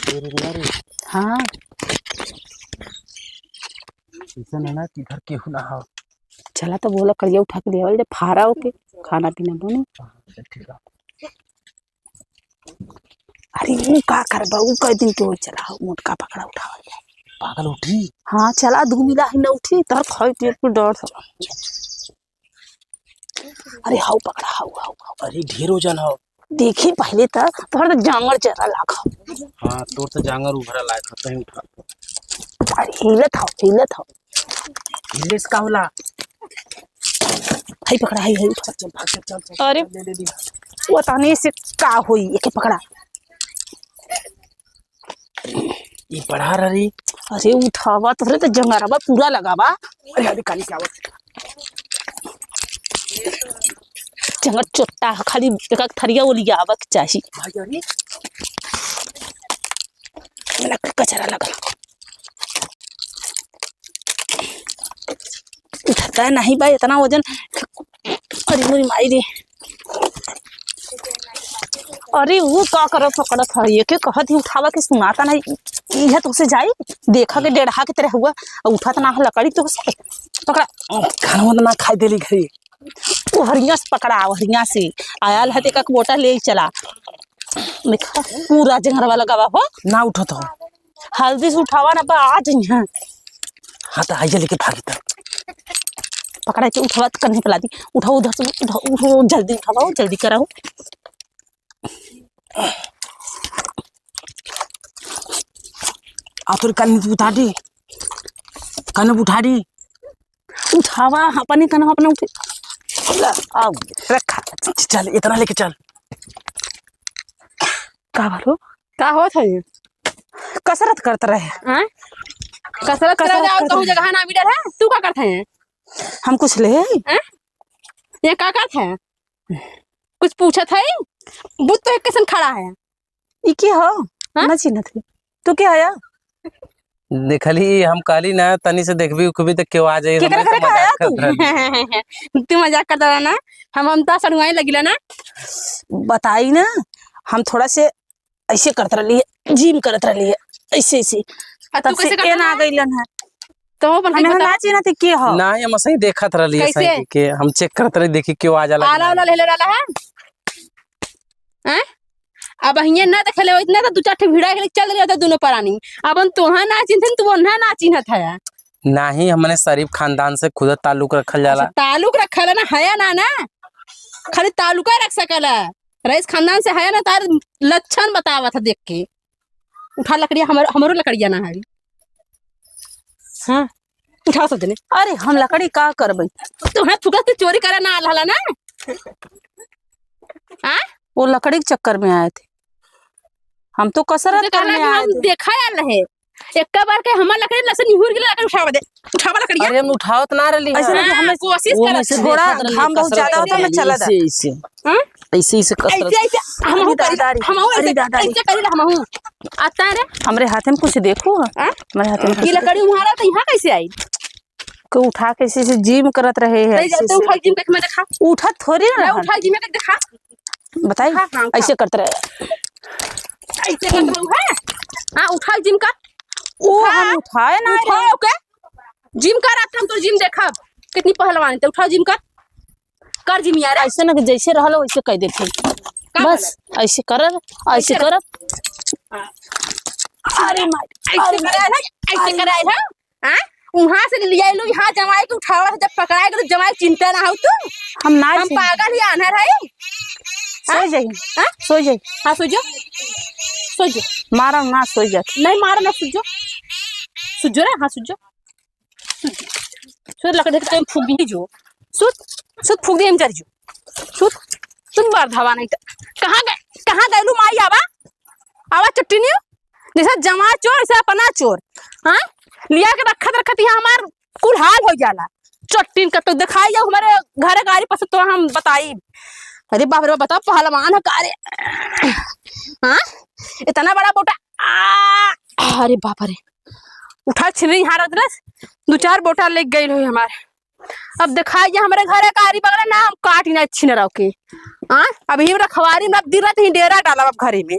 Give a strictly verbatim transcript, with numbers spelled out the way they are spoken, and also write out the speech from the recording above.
अरे रे, अरे। हाँ। ऐसा ना, ना कि इधर केहू ना हो। चला तो बोला, करिया उठा के देवल जा, फारा होके खाना पीना बने। हाँ, अच्छा, ठीक है। अरे, ऊ का करबा, ऊ कई दिन के होई, चला, मोटका पकड़ा उठावल जाए। पागल उठी? हाँ, चला, दू मिला ही न उठी, तोहर खाई पिए के डर से। अरे, हाउ पकड़ा, हाउ, हाउ, हाउ। अरे, ढेर वजन हो। देखी पहले त, तोहर त जांगर चरा लाग। हाँ, तोर त जांगर उभरा लाग, कहीं उठा। अरे, हिलत हो, हिलत हो। हिले से का होला? हाई पकड़ा, हाई, हाई उठा। चल, चल, भाग, चल, चल, चल, अरे, चल, ले, ले, ले। वो तनी से का होई, एके पकड़ा। ई पढ़ा रही। अरे उठावा, तोहरे तो जंगरवा पूरा लगावा। अरे, अरे, काली क्या आवत? जंगर चोट्टा ह, खाली एक एक थरिया ओलियावा के चाही। भाई, अरे। लकड़ी कचरा लगा। उठता नहीं बा इतना वजन। अरे मोरी माई रे। अरे वो का करत पकड़त है, ये के कहत ही उठावा के सुनाता नहीं। इहे तो से जाई, देखा के डेढ़ा के तरह हुआ, और उठत ना है लकड़ी तो से पकड़ा। खाना वाना ना खाई देली घरी। वो हरिया से पकड़ा, वो हरिया से आयल है, तेका बोटा ले चला। देखा, पूरा जंगरवा लगावा हो। ना उठत हो। हल्दी से उठावा ना, बा आ जइहैं। हाँ, तो आइए लेके भागी तब। पकड़ा के उठावा, तो कन्हे पे लादी। उठाओ उधर से, उठाओ, उठाओ, जल्दी उठावा, जल्दी कराओ। आ, तोर कन्हे पे उठा दी, कन्हे पे उठा दी। उठावा, अपने कन्हे अपने उठे। ला, आओ, रखा। चल, इतना लेके चल। का बात हो? का होत है ये? कसरत करत रहे। हाँ? कसरत कसरत करत रहे, और कहूँ करत रहे। जगह ना मिलल है, तू का करत है? हम कुछ ले। हाँ? ये का करत है? कुछ पूछत है? बुत तो एक कैसन खड़ा है। ई के हो? हाँ? ना चिन्हत है। तू के हया? देखली, हम कहली ना, तनी से देखबी उखबी त केहू आ जाई, केकरा हमरे घरे से का मजाक हया करत तू? रहली। तू मजाक करत रहा ना, हम, हम तो सड़ुआई लगिला ना। बताई ना, हम थोड़ा से ऐसे करत रहली है, जिम करत रहली है, ऐसे, ऐसे। आ, तू तब से कैसे करत एना रहा? गइलन है। तो अपन हमें कहीं ना बताओ। चिन्हत है के हो? ना, हम सही देखत रहली है, कैसे? सही के हम चेक करत रहली, देखी केहू आ जाला कि आला ना। वाला ले ले रहा है? हैं? अब हियाँ ना देखे ले, इतना तो दू चार ठे भिड़ा के चल रहे थे दोनों परानी। अब हम तोहा ना चिन्हत, तू ओन्हा ना चिन्हत है। नाही, हमने शरीफ खानदान से खुद ताल्लुक रखल जाला। अच्छा, ताल्लुक रखल है ना, हया ना, ना। खाली ताल्लुका रख सकल है। रईस खानदान से हया ना, तार लक्षण बतावत है देख के। उठा लकड़िया, हमर-, हमरो लकड़िया ना है। हाँ, उठाओ सब जने। अरे, हम लकड़ी का करबै? तुम्हें फुकट के चोरी करे ना आल हला ना? हाँ? वो लकड़ी के चक्कर में आए थे। हम तो कसरत तुझे कहला करने कि आए हम थे। देखा आल रहे। एक्का बार के हमार लकड़ी लसन निहुर गेले, लकड़ी उठावा दे। उठावा लकड़िया। अरे, हम उठावत ना रहली ऐसे हैं। नहीं कि हाँ, हमें कोशिश वो करत में से है। थोड़ा देखत रहली घाम बहुत कसरत ज्यादा होता, करत हमें रहली, चला ऐसे, जाए। ऐसे। हाँ? ऐसे, ऐसे कसरत। ऐसे, ऐसे, हम अरे करी, दादा रे, हम अरे ऐसे, दादा रे। ऐसे करी ला, हम हूँ। आता है रे। हमरे हाथे में कुछ देखो। हाँ? हमरे हाथे में ये कुछ लकड़ी उहारा तो यहाँ कैसे आई? को उठा के ऐसे, ऐसे जिम करत रहे हैं, तै ऐसे, जाते ऐसे। उठा जिम के मैं देखा। उठत थोड़ी ना मैं रहन। उठा जिम के देखा। बताई? हाँ, हाँ, उठा। ऐसे करत रहे। ऐसे करत रहू है? हाँ, उठा जिम कर। ओ, उठा। हम उठाए ना उठा रहे। ओके। जिम कर, आज हम तो जिम देखब। कितनी पहलवान है, तो उठा जिम कर। कर जिम यार। ऐसे ना कि जैसे रहलो वैसे कह देते। का बस, करब? ऐसे करब, ऐसे ऐसे करब। हाँ। अरे माय, ऐसे अरे करे माय। है, ऐसे अरे करे माय। है। हाँ? वहाँ से ले आइलू, यहाँ जमाई के उठावा है, जब पकड़ाए गेलू, जमाई चिंता ना हो तू। हम ना हम चिन- पागल ही आन्हर है। सो हाँ? जाई, हाँ? सो जाई। हाँ, सो जो। सो जो। मारा ना, सो जा। नहीं मारा ना, सो जो। सो जो रे, हाँ, सो जो। सुत लकड़ी के तेल फूक दी जो। सुत, सुत फूक दी हम जर जो। सुत, सुत बार धावा नहीं त। कहाँ गए, कहाँ गए लू माई आवा? आवा चट्टी नहीं हो? जैसा जमा चोर, वैसा अपना चोर। हाँ? लिया के रखत, रखत यहाँ हमार कुल हाल हो जाला। चट्टीन का तो दिखाई जाओ हमारे घरे गाड़ी पर से तो हम बताई। अरे बाप रे बाप, बताओ पहलवान हो का रे? हाँ? इतना बड़ा बोटा। आ, अरे बाप रे। उठा छिनरी यहाँ रख दे, दू चार बोटा ले गइल होई हमार। अब दिखाई जे हमरे घरे कारी बगले ना, हम काटी ना छिनरा के। हाँ, अब ही रखवारी में अब दिन रात ही डेरा डालब अब घरे में।